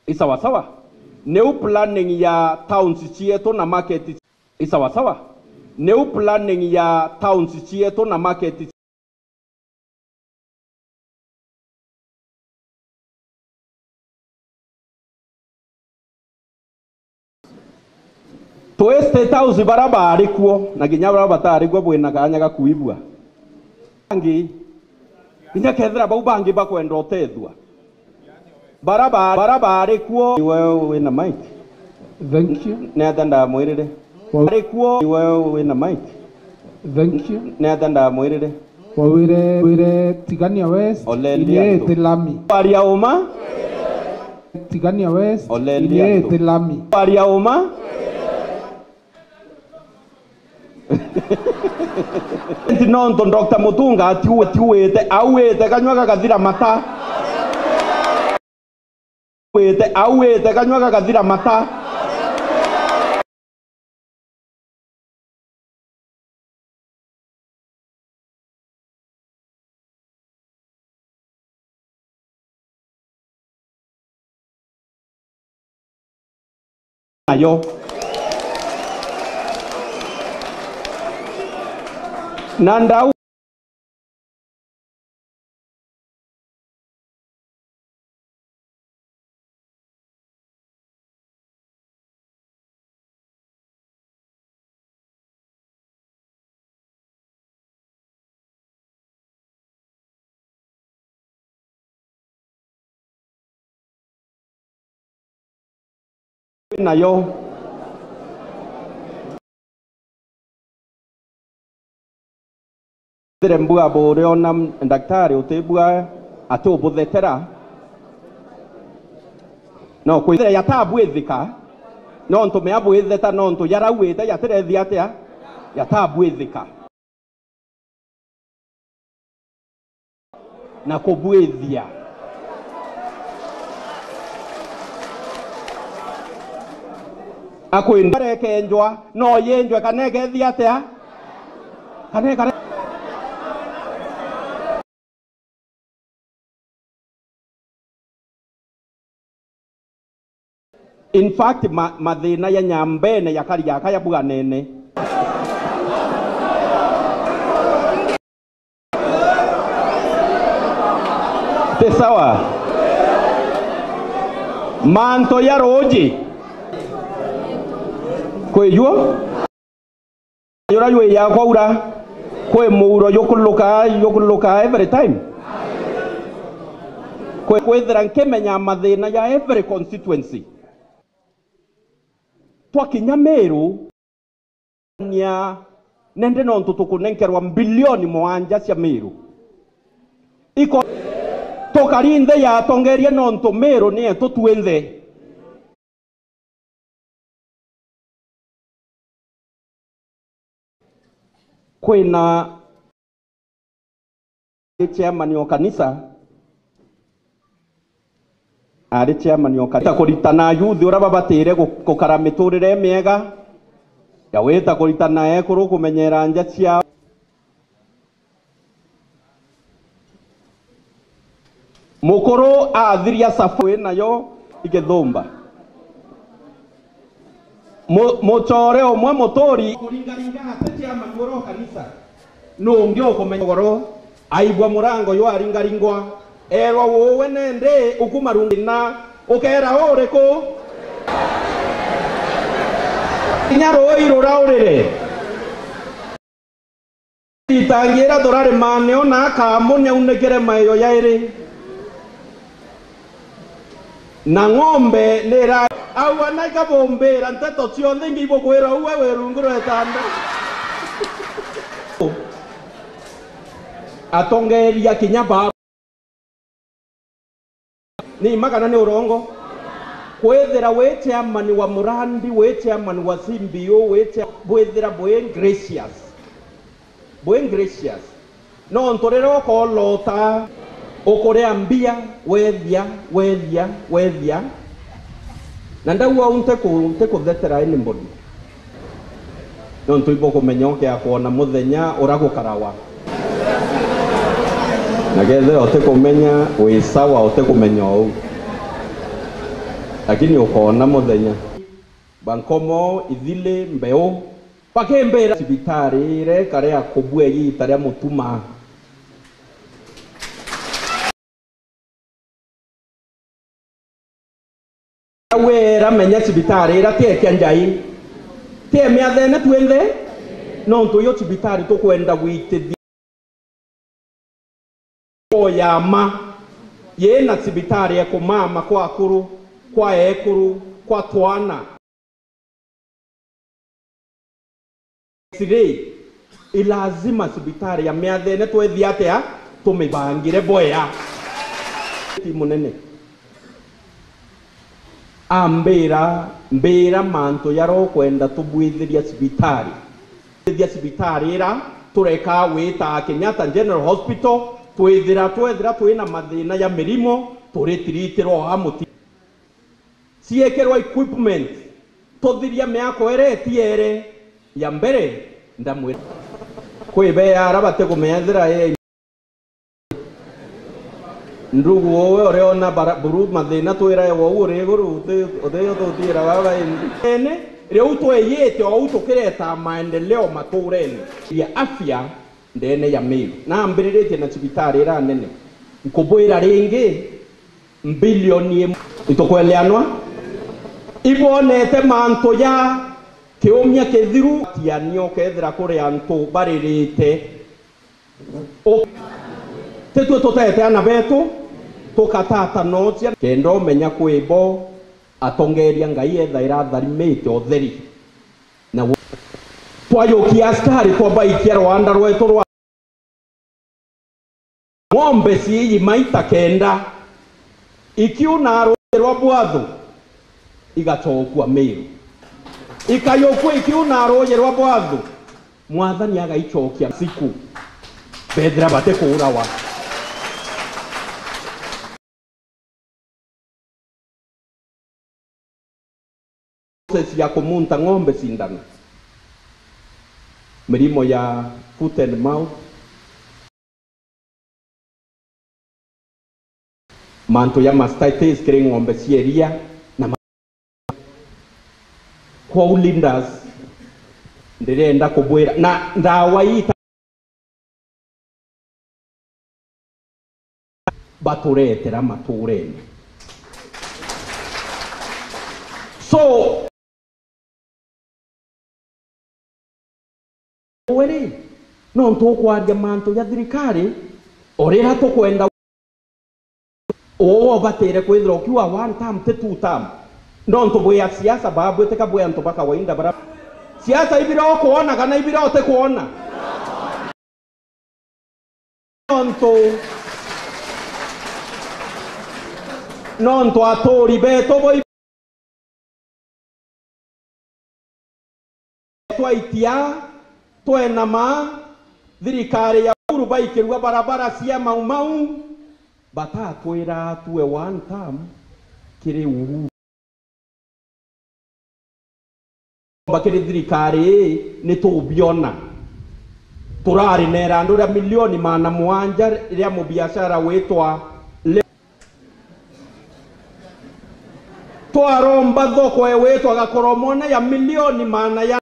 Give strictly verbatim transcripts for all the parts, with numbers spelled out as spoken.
I sawa sawa. Niu planning ya towns cietu na market. I sawa sawa. Niu planning ya towns cietu na market. Twi State House bara baari kuo, na kinya bara bataari kuo bwina kaanya ga kuibua. Bangi, kinya kethira bau bangi bakwenda utethua. Bara ba-, bara baari kuo, iwe wina mic. Thank you. Ni atia ndamwirire? Wa- Baari kuo, iwe wina mic. Thank you. Ni atia ndamwirire? Wawire, wire, Tigania West, Olelia irie antu. Iti lami. Kwaria uma? Tigania West, Olelia irie antu. Iti lami. Kwaria uma? Nontu Doctor Mutunga atiuite, auite kanyua gakathira mata. Auite, auite kanyua gakathira mata. Nayo. Na ndau nayo. Thire mbua buriona daktari utibua ati ubuthetera. No kwithire yatabwithika, nontu mea bwitheta, nontu yarauite yatirethia atia, yatabwithika. Na kubwithia. Akwenda rekenjwa, no yenjwe kana ekethia atia? Kana ekare- In fact, ma-, mathina ya Nyambene yakari yakaya bwanene. Ti sawa. Manto ya ruuji. Kwijuo? Jura jwi ya kwaura, kwi muuro jukuluka, jukuluka every time. Kwi-, kwithira nkimenya mathina ya every constituency. Twakinya Meru, nia, nende nontu tukunenkerwa mbilioni mugwanja cia Meru. Iko, tukari nthi ya atongeria nontu Meru ni yetu twinthe. Kwina ari chairman o kanisa, ari chairman o kanisa, kuritana ayuthi uria babatire gu-, gukara miturire imiega, ya gwita kuritana ekuru kumenyera nja ciao. Mukuru athiria safari nayo igithumba. Mu-, mucore umwe muturi kuringaringa ati chairman uria o kanisa. Nungi ukumenya ugoro, aigua murango jwaringaringwa, erwa, "Uwe nende ukuma rungi na ukera uriku?" Kinya rui ruraurire. Itangira turari maneo na akamu niaunikire maio jairi. Na ng'ombe ni ira-, au ana ikabumbira nteto cionthe ingi ibukwira uwe wi rungu rwa itanda. Atongeria kinya ba-, ni ima kana ni urongo? Kwithira wi chairman wa murandi, wi chairman wa C B O, wi chair-, bwithira bwi gracious. Bwi gracious. Nontu riria ukoolota, ukuria mbia, wethia, wethia, wethia. Na ndauga uu ntiku-, ntikuthetera anybody. Nontu ibukumenya ukia kwona muthenya uria gukarawa. Na kethira utikumenya, wi sawa, utikumenya uu. Lakini ukoona muthenya, Bankomo, Ithili, Mbeu, bakimbira cibitari irekare ya kubua igiita ria mutuma. Wira menya cibitari ira ti ya kia njai, ti ya miathene twinthe, nontu iyo cibitari tukwenda gwitithia o ya ma, yina cibitari ya kumama kwa akuru, kwa ekuru, kwa twana. X-ray, i lazima cibitari ya miathene twethia atia tumibangire bwea. Ti munene. Ambira, mbira mantu jaria ukwenda tubwithiria cibitari. Bwithiria cibitari ira tureka gwita Kenyatta General Hospital, twithira, twethira twina mathina ja mirimo, turitiritirwa o amuti. Ciikirwa equipment, tuthiria miako ira itiere. Ya mbere, ndamwira, kwi bea ara batikumenya ethira ye ndugu uwe uriona bara-, buru mathina twirae wou uri iguru, uti-, utiyo tutiira baba indi. Ene, riu tweyite ou tukireta maendeleo maturene ya afya ndene ya Meru. Nambiriritie na cibitari ira nene. Nkubwira ringi, mbilioni imwe. Itukweleanwa? Ibwonete mantu ja kiumia kithiru, tiania ukethira kuri antu baririte. U-, titwe tutete ana betu, tukatata nocia, kenda umenya kwi bo atongeria Ngai ethaira atharimite utheri. Na wo-, twayukia askari twabaikia rwanda rwetu rwa ng'ombe ciiji maita kenda, ikiuna ruuji rwa bwathu igacokua Meru. Ikayukua ikiuna ruuji rwa bwathu, Mwathani agaicokia siku, bethira batikuurawa. Process ya kumunta ng'ombe cindano, mirimo ya foot and mouth, mantu ya mastitis kiri ng'ombe cia iria na ma-, kwou leaders, ndirenda kubwira na ndawa ii baturetera maturene. So, we ri, nontu ukwaria mantu ja thirikari, o riria tukwenda, uu ubatire kwithirwa ukiuga one term, ti two term. Nontu bwi a siasa, baabwitika bwi antu ba kawaida bara. Siasa ibira ukwona kana ibira utikwona? Nontu, nontu aturi betu bo twaitia, twenama, thirikari ya Uhuru baikirua barabara cia Mau Mau, batatwira tue one term kiri Uhuru. Bakiri thirikari ii, ni tubiona. Turari na irandu ria milioni maana mugwanja ria mubiashara witwa Le-, twaromba thoko witwa Gakoromone ya milioni maana ya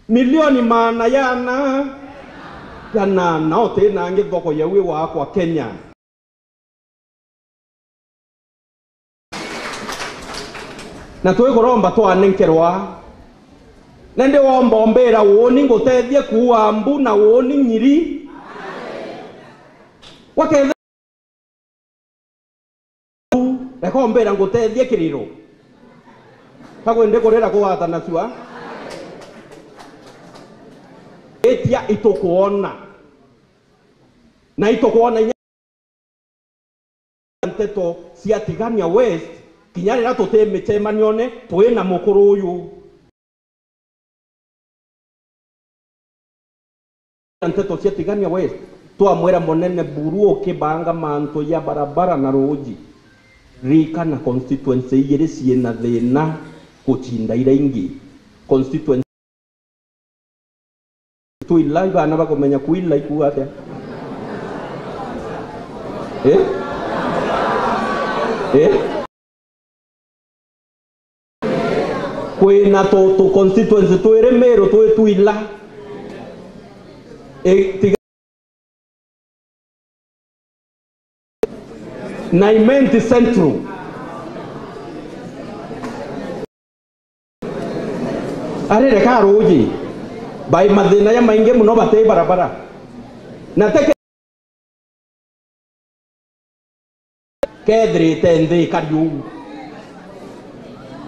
milioni maana yana, yana, na uti na ngi thoko yau iwakwa Kenya. Na twikuromba twanenkerwa. Na ndi womba umbira uuni ngutethie kuua mbu na uuni nyiri. Waketha Reka umbira ngutethie kiriro. Ka kwi ndi kurira kugwata na cua. Itia itukwona. Na itukwona inya nteto cia Tigania West, kinya riria tuti micemanione, twi na mukuru uyu. Nteto cia Tigania West, twamwira munene buru ukibanga mantu ya barabara na ruuji, ririkana constituency igiri ciina thina gucinda iria ingi. Constituency Twila, ibana bakumenya kwila ikuuga atia? Eh? Eh? Kwina tu, tu constituency twiri Meru twi twila. Eh, tiga na Imenti Central. Ari reka ruuji, bai mathina jamaingi mono bati barabara. Na teke kethirite nthi ikari uu.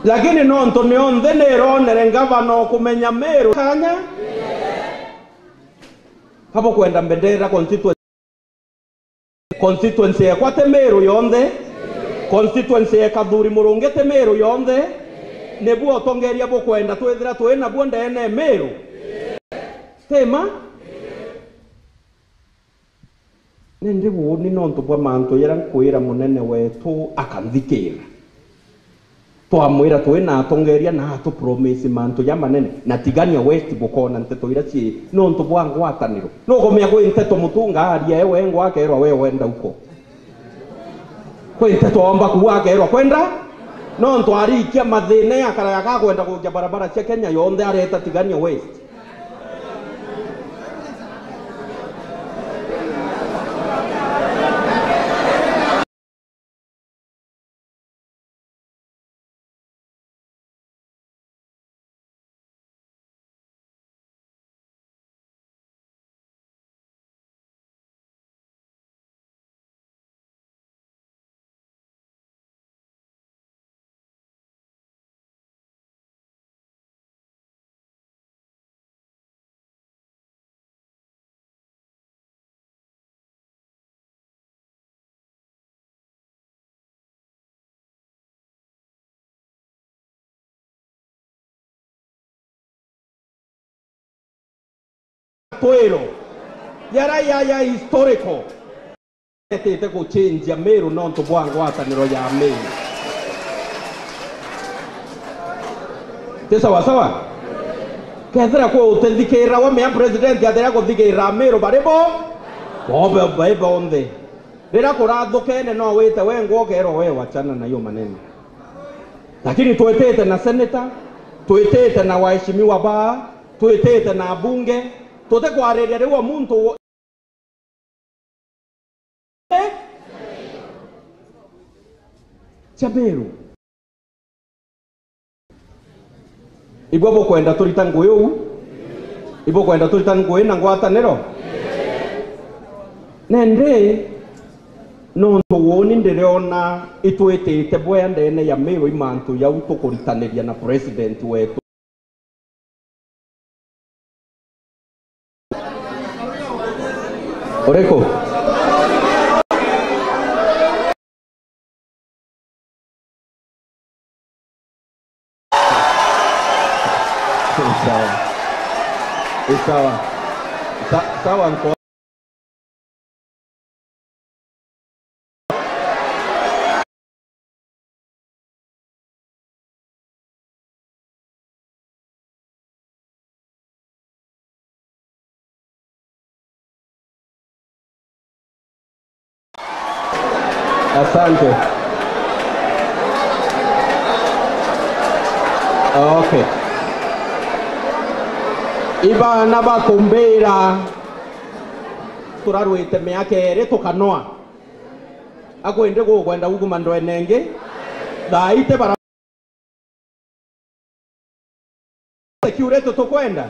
Lakini nontu nionthe nironere ngavana ukumenya Meru kanya, kabukwenda mbendera constituency. Constituency ekwa ti Meru yonthe. Constituency ya Kathuri Murungi ti Meru yonthe. Nibu utongeria bukwenda twithira twi nabuo ndene Meru? Ti ma? Nindi uuni nontu bwa mantu jaria nkwira munene wetu akanthikira. Twamwira twi na atongeria na atupromise mantu jamanene, na Tigania West bukona nteto iria cii nontu bwa ngwataniro. Nukumenya kwi nteto Mutunga aria ewe engwa akerwa we wenda uko. Kwi nteto omba kuuga akerwa kwenda, nontu arikia mathina ya kara ya kakwenda gukia barabara cia Kenya yonthe areta Tigania West. Twiro jaria ja, ja historical. Etite guchenjia Meru nontu bwa ngwataniro ya Meru. Ti sawa sawa? Kethira kwi utithikira, wamea president athira kuthikira Meru bari bo, bobe, bai bonthe. Riria kurathukene no wite we ngwa ukerwa we wachana na hiyo maneno. Lakini twitite na senator, twitite na waheshimiwa baa, twitite na bunge, tutikwariria riu o muntu wo-, cia Meru. Ibwo bukwenda turita ngui uu? Ibukwenda turita ngui na ngwataniro? Nandi nontu uuni ndiriona itwitite bwea ndene ya Meru i mantu jau tukuritaniria na president wetu. Uriku? Sawa. Sawa. Sa-, sawa, nko- Asante. Okay. Ibana bakumbira turarwite miaka iri tukanoa. Akwende gukwenda gukuma ndwene ingi. Thaite bara security tukwenda,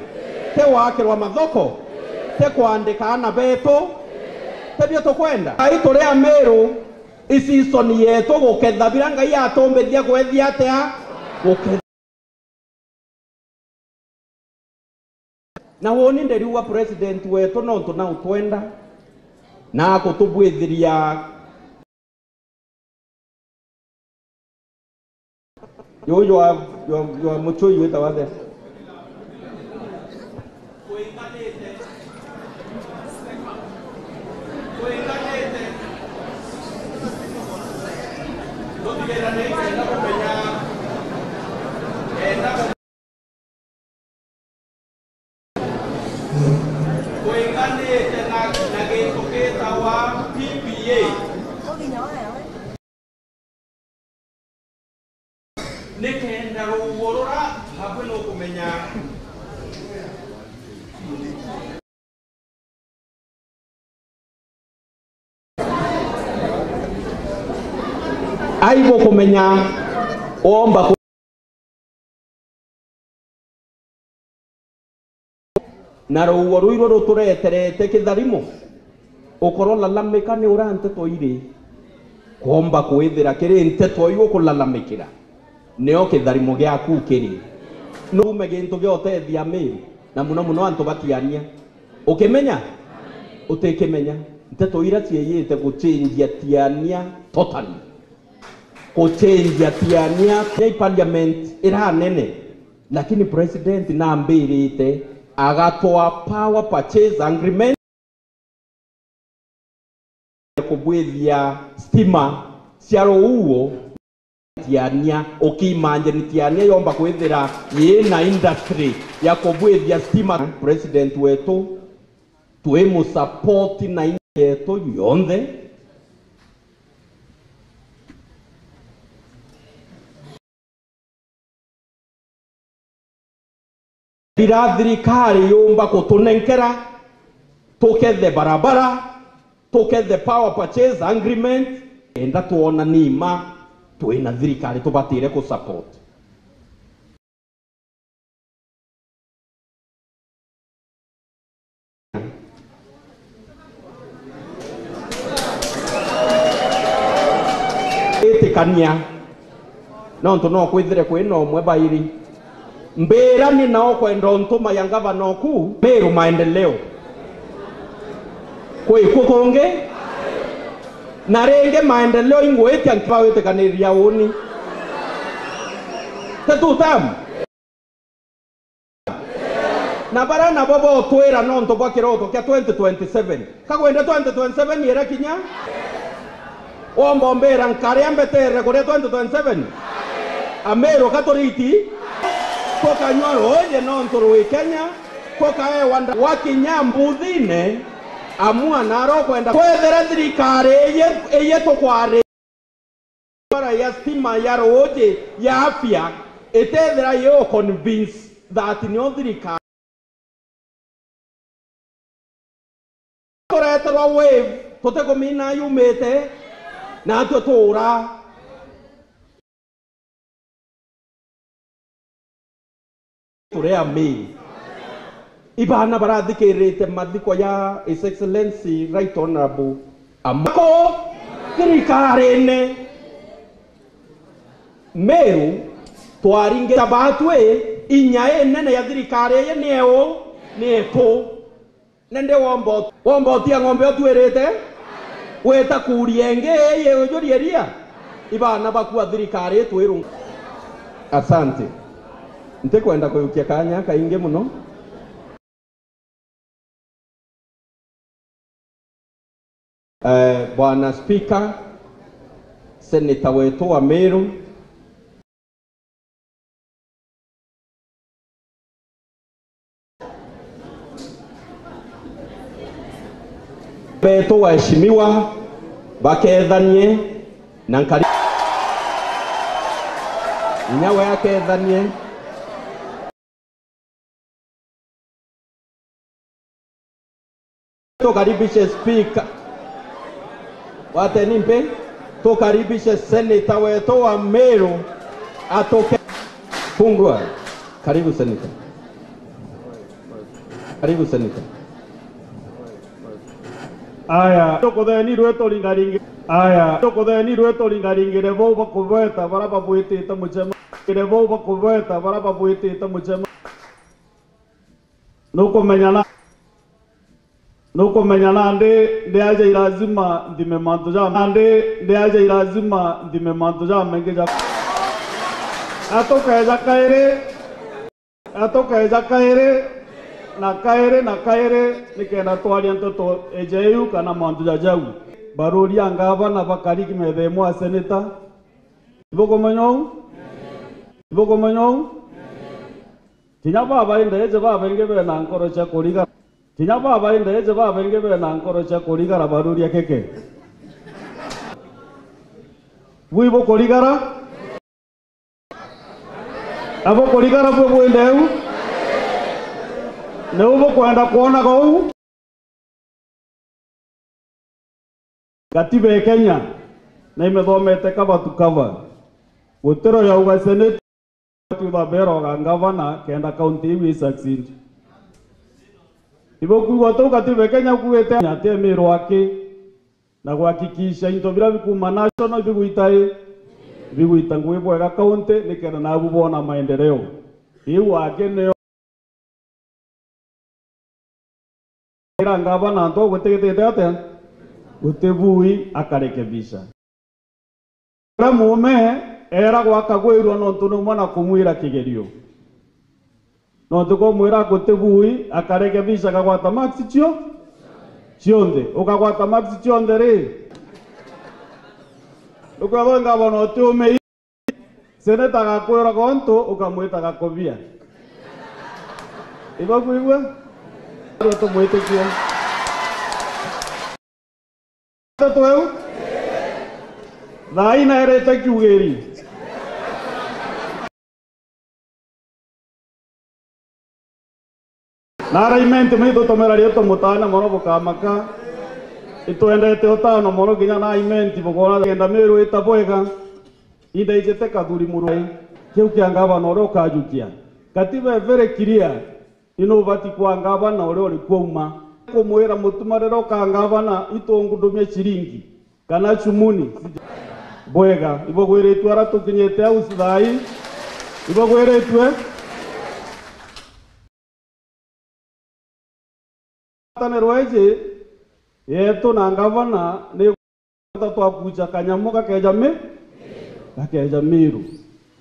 ti gwakirwa mathoko, ti kwandika aana betu, tibio tukwenda. Ai turi Amiru, i season yetu guketha bira Ngai atumbithia kwethia atia? Guketha. Na woni nderiuga president wetu nontu na utwenda na akutubwithiria. Yu jwa, jwa, jwa Muchui witawa atia? Kuinganite na, na gintu gitawa P P A. Nikenda ruuo rura hakuhi nukumenya. Aibu kumenya womba ku-, na ruuo rwiru rutureterete kitharimo. Ukoro lalamika ni ura nteto iri. Kwomba kwithira kiri nteto iu ukulalamikira, nio kitharimo giaku kiri. Nuume gintu gia utethia Miru, na muno muno antu batiania. Ukimenya? Utikimenya. Nteto ira ciiyite guchenjia Tiania totally. Kuchenjia Tiania, i parliament ira nene. Lakini president nambirite agatwa power purchase agreement ya kubwithia stima cia ruuo. Tiania, ukiimagine Tiania yomba kwithira yina industry ya kubwithia stima. President wetu, twimusupport na inya yetu yonthe. Ira thirikari yumba kutunenkera, tukethe barabara, tukethe power purchase agreement, enda twona nima twina thirikari tubatire ku support. Itikania, nontu no kwithire kwina umwe bairi. Mbira ni na ukwenda untuma ya ngavana oku, Miru maendeleo. Kwi ku kungi? Na ringi maendeleo ingwitia nkiba witikaniria uni. Tetutam. Na baria nabo botwira nontu bwa kiroto kia twenty twenty-seven. Kagwende twenty twenty-seven ira kinya? Womba umbira nkaria mbeterere kuria twenty twenty-seven? Amiru katuriti? Tukanyua ruuji nontu rwi Kenya, tukaewa nda-, wakinya mbuthine, amua naro kwenda kwethira thirikari iyi, iyi tukwari bara ya stima, ya ruuji, ya afya, itethira yo convince that nio thirikari. Tureterwa wave, tutikumina yumite, natwe tuura. Turea Miru. Ibana barathikirite mathiko ya His Excellency Right Honorable Amoko thirikarine. Miru, twaringita batwi, inya inene ya thirikari iyi ni eu, ni iku. Nende womba, womba utia ng'ombe utwirite? Wita kuuria ingi, ii ujurie ria? Ibana bakua thirikari itwirunga. Asante. Ntikwenda kuyukia kanya kaingi muno. Eh, Bwana Speaker, Senator wetu wa Meru, betu waheshimiwa bakethanie na nkari, inya we akethanie. Tukaribishe speaker. Wateni mpe, tukaribishe senator wetu wa Meru atuke. Fungua. Karibu senator. Karibu senator. Aya, tukutheni rwetu ringaringi. Aya, tukutheni rwetu ringaringire bau bakubeta bara babwitite mucema. Ringire bau bakubeta bara babwitite mucema. Nukumenya na, nukumenya nandi ndi aja i lazima nthime mantu ja, nandi ndi aja i lazima nthime mantu jamaingi ja. Atukeja kairi, atukeja kairi, na kairi, na kairi, nikenda twaria nteto ija iu kana mantu ja jau. Baruria ngavana bakari metha imwe a seneta. Ibukumenya uu? Ibukumenya uu? Kinya babainda iji babaingi bena nkoro cia kurigara. Kinya babainda iji babaingi bena nkoro cia kurigara baruria keke. Bwi bukurigara? Na bukurigara bwe bwende u? Niu bukwenda kwonaga uu? Katiba e Kenya, na imethomete cover to cover. Gutiro yauga senate, tuthambera oga ngavana, kenda kaunti iu i succeed. Ibukwigua tu katiba e Kenya kuugite ati emirwa aki, na kuhakikisha into biria bikuuma national bigwita i, bigwita ngugi bwega kaunti, nikenda nabu boona maendeleo. Iu aki nio ira ngavana antu au gutigitite atia? Guti bui akarekebisha. Uria muume era gwakagwirua nontu ni umwe na kumwira kigerio. Nontu kumwira guti bui akarekebisha akagwata marks cio cionthe. Ukagwata marks cionthe ri? Ukwethwa ngavana utiume Seneta agakwiraga untu, ukamwita gakobia. Ibakwigua? Rua tumwitikie. Tatu eu? Thaa ina erite kiugiri. Na araimente mwe itutomera rietwa mutane mono bukamaka. Itwendete utano mono kinya na aimenti bukona kenda Meru ita bwega. Indaijite kathuri murwai. Kiu kia ngavana uria ukajukia. Katiba e very clear. Ino ubati kwa ngavana uria uri kuuma. Kumwira mutuma riria uka ngavana itungundumia ciringi. Kana cumuni. Bwega, ibagwiritue ara tukinyite au thaa ii. Ibagwiritue. Ngwataniro iji yetu na ngavana ni twakuja kanyamu gakeja mi, gakeja Miru.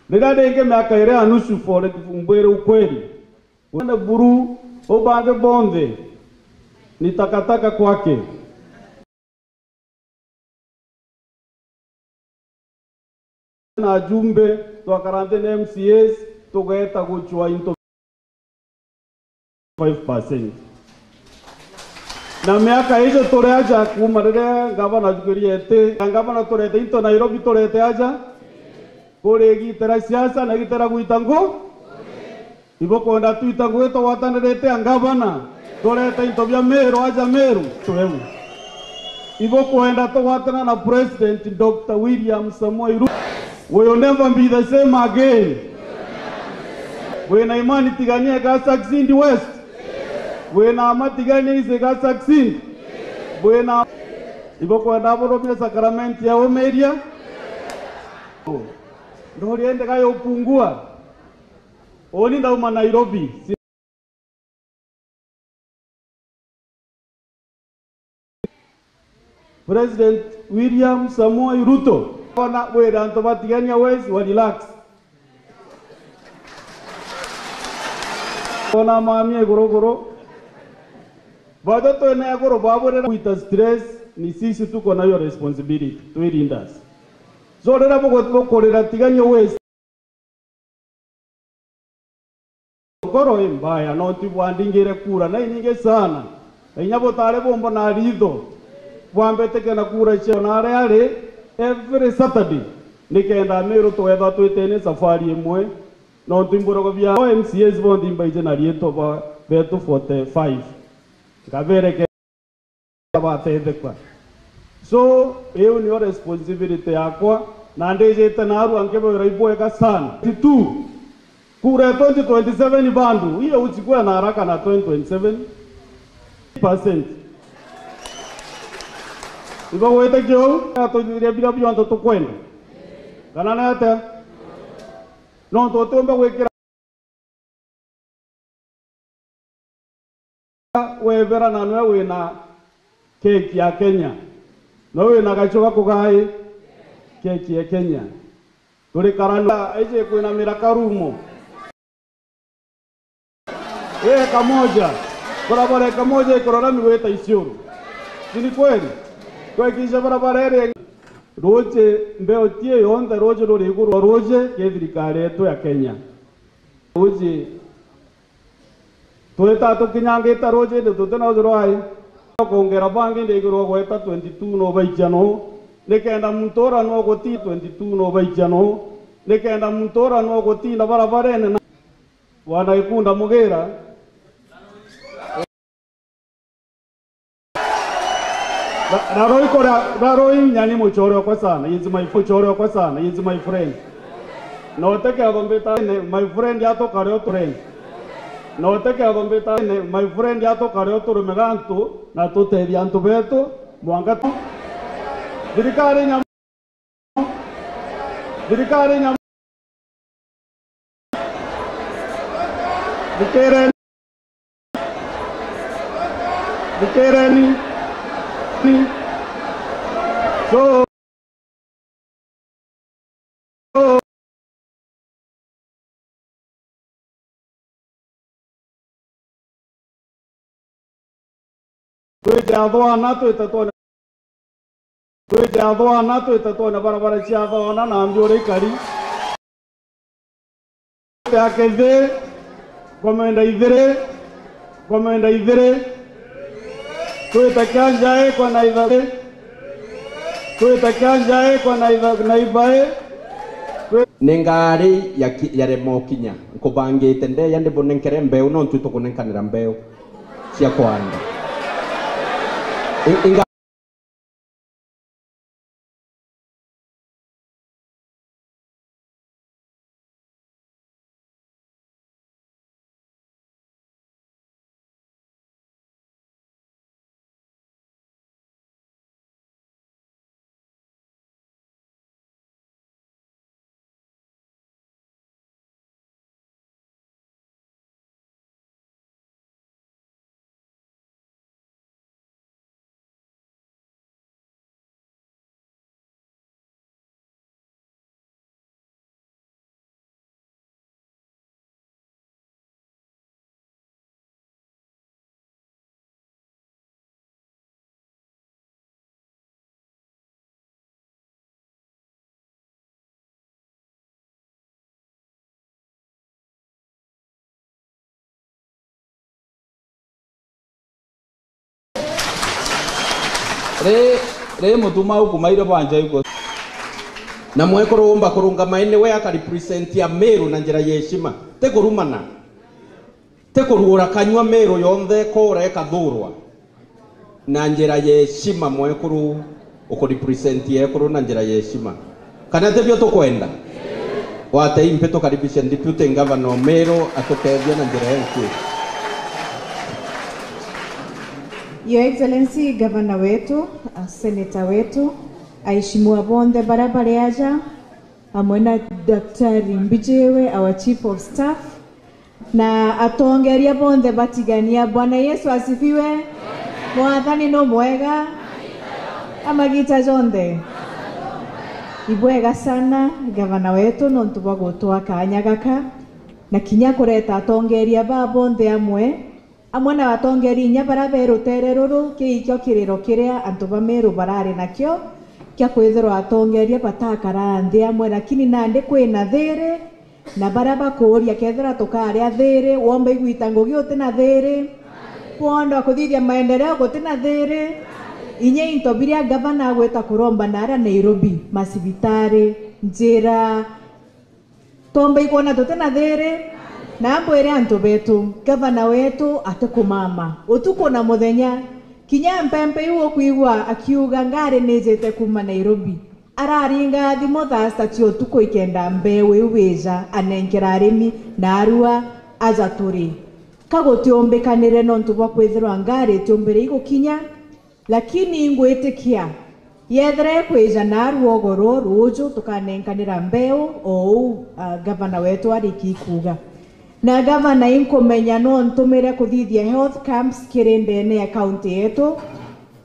Riria ringi miaka iri ya nusu for mbwire ukweli. Wende buru ubange bonthe ni takataka kwake. Na ajumbe, twakara nthi na M C As, tugeeta gucwa into five percent. Na miaka ijo turi aja, kuuma riria ngavana ajukirie iti, na ngavana turete into Nairobi, turete aja, kuri igita ria siasa na igita ria gwita ngu. Ibukwenda twita ngugi tugwatanirite a ngavana, turete into bia Meru, aja Meru, tweu. Ibukwenda tugwatana na President Doctor William Samoei Ruto. Will never be the same again. Wina imani Tigania iga succeed West? Wina ama Tigania East iga succeed? Wina, ibukwenda burumie sacrament ya umiria? Ndori ende ga yupungua. Uni ndauma Nairobi. President William Samoei Ruto, bona wira antu ba Tigania West wa relax. Bona mamie iguru iguru. Batho twina iguru babwirira gwita stress, ni sisi tuko na hiyo responsibility, twi leaders. So riria bugu-, bukurira Tigania West, Ngoro imbaya, nontu bwandingire kura na inyingi sana, na inya butari bumbo na ritho, bwambitike na kura cio na aria ari every Saturday, nikenda Miru twethwa twitene safari imwe, nontu imburogo bia M C As bonthe imbaije na rietwa ba-, betu forty-five. Ngabereke batethekwa. So, iu niyo responsibility yakwa, na ndijite narua nkibwira ibwega sana. Twenty-two. Kura ya twenty twenty-seven bandu, hiyo usikuwe na haraka na twenty twenty-seven percent. Ibo gwitikia uu, atuthiria biria bionthe tukwenda. Kana ni atia? Nontu utiumba gwikira webera na nwe wina keki ya Kenya. Nwe wina gachu ga kugai keki ya Kenya. Turi karani iji kwina miraka rumo. Eka moja. Barabara eka moja ikurora migwita Isiolo. Si ni kweli? Kuhakikisha barabara iri ruji mbeo tie yonthe ruji ruri iguru ruji ki thirikari yetu ya Kenya. Ruji Twita tukinyangite ruji indi tuti na uju rwai. Kwongera bangi ndi iguru gweta twenty-two no baikia no. Nikenda muntu ura no guti twenty-two no baikia no. Nikenda muntu uria no gutinda barabarene na Bwana Gikunda Mugira. Ra-, Raroi kura, Raroi nyani muchore okwa sana, he is my muchore okwa sana, he is my friend. No teketho mbita, my friend atukare o friend. No teketho mbita, my friend atukare o turume gantu na tutethia antu betu, mwanka tu. Thirikari nya Thirikari nya-, thikireni. Thikireni. So, so, Twite athwana, twite twone, twite athwana, twite twone barabara cia athwana na nthi uria ikari. Twite akithi, nkomenda ithiri, nkomenda ithiri. Twite kia njae kwa na itha-, twite kia njae kwa na itha-, na ibae. Twi- Ni ngari ya ki-, yarema ukinya. Nkubangite ndeya ndibunenkere mbeu, no ntu tukunenkanira mbeu cia kwanda. I-, inga- Ri, ri Mutumau kumaire bwa Njoiku. Na mwekuru umba kurungama indi we akarepresentia Meru na njira ya heshima. Ti kurumana. Ti kuruura kanyua, Meru yonthe ikoora ikathurwa na njira ya heshima. Mwekuru ukurepresent ekuru na njira ya heshima. Kana tibio tukwenda? Watei mpi tukaribishe Deputy Governor wa Meru atukethie na njira ya nki. Your Excellency, Governor wetu, a Senator wetu, aheshimiwa bonthe baria bari aja, amwe na Daktari Mbijiwe, our Chief of Staff, na atongeria bonthe batigania. Bwana Yesu asifiwe. Mwathani no mwega. Amagita jonthe. Ibwega sana, gavana wetu, nontu bwa gutwa kaanya gaka, na kinya kureta atongeria ba bonthe amwe, amwe na atongeria inya baria be rutere ruru. Kii ikio kiriro kiria antu ba Meru barari nakio, kia kwithirwa atongeria batakara nthi amwe, lakini nandi kwina thiri, na baria bakuuria, kethira tukaria thiri, womba igwita ngugi uti na thiri, kwonda kuthithia maendeleo guti na thiri, inya into biria gavana agwita kuromba naria Nairobi, macibitari, njira, twomba ikwona tuti na thiri. Na mbwire antu betu, gavana wetu atikumama utuku na muthenya. Kinya mpempe iu ukwigua akiuga, ngari nijite kuuma Nairobi, araringa thimu thaa sita cia utuku ikenda mbeu iu wija anenkera arimi na arua aja turi. Ka gutiumbikanire nontu bwa kwithirwa ngari itiumbire igukinya, lakini ingwitikia yethira ikwija narua ugoro ruuju tukanenkanira mbeu o uu, ah, gavana wetu ariki kuuga. Na gavana, inkumenya no ntumire kuthithia health camps kiri ndene ya kaunti yetu.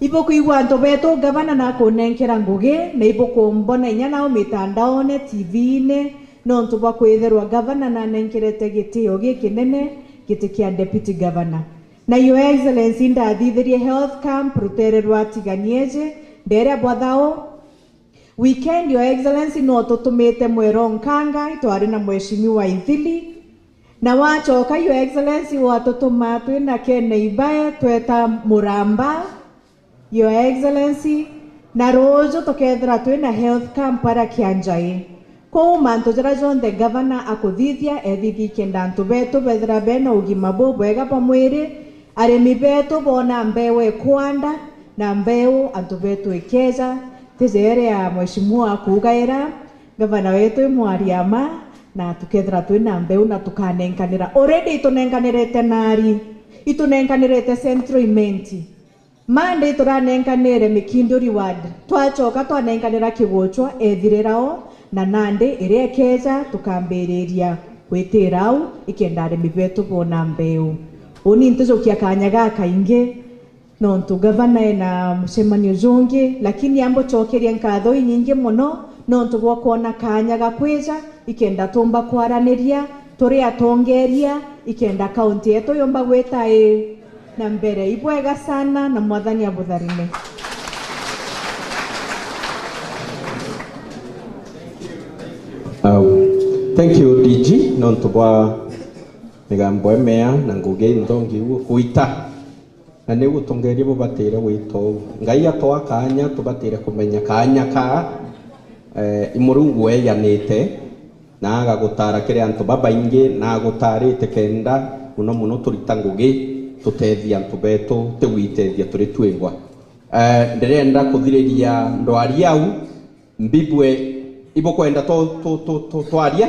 Ibukwigua antu betu gavana nakunenkera ngugi, na ibukumbona inya nau mitandaone, T V-ini, nontu bwa kwithirwa gavana nanenkerete gitio gikinene, giti kia deputy governor. Na Your Excellency, ndathithirie health camp rutere rwa Tiganieje, nderia bwa thao. Weekend, Your Excellency, no tutumite Mwero Nkanga, itwari na Mheshimiwa Ithili. Na wachoka, Your Excellency, watutuma twi na Ken Ibae, tweta Muramba, Your Excellency, na ruuju tukethira twi na health camp aria Kianjai. Kwou mantu jaria jonthe gavana akuthithia, ethithie ikenda antu betu bethira bena ugima bubwega bwa mwiri, arimi betu boona mbeu ikwanda, na mbeu antu betu ikeja, ti ja iria mheshimiwa akuugaira, gavana wetu imwaria ma, na tukethira twina mbeu na tukanenkanira. Already itunenkanirite Nari, itunenkanirite Central Imenti. Mandi turanenkanire Mikinduri ward, twachoka twanenkanira Kiguchwa ethirira o, na nandi iria ikeja tukambiriria gwitira au ikenda arimi betu boona mbeu. Uni ntijukia kanya gakaingi nontu gavana ena mucemanio jungi, lakini ambucokerie nkatho inyingi mono nontu bwa kwona kanya ga kwija ikenda tumba kwaraniria turi atongeria ikenda kaunti yetu yumba gwita i na mbere. Ibwega sana na Mwathani abutharime. Au. Thank you D G nontu bwa migambo emea na ngugi nthongi uguo kuita. Na niu utongeria bubatire gwita uu. Ngai atwaa kaanya, tubatire kumenya kaanya kaa, eh, i Murungu weejanite, na agagutara kiri antu babaingi, na agutarite kenda muno muno turita ngugi, tutethie antu betu, ti gwitethia turi twingwa. Eh, ndirenda kuthiriria ndwari au, mbibue ibukwenda tu, tu, tu, tu, twaria?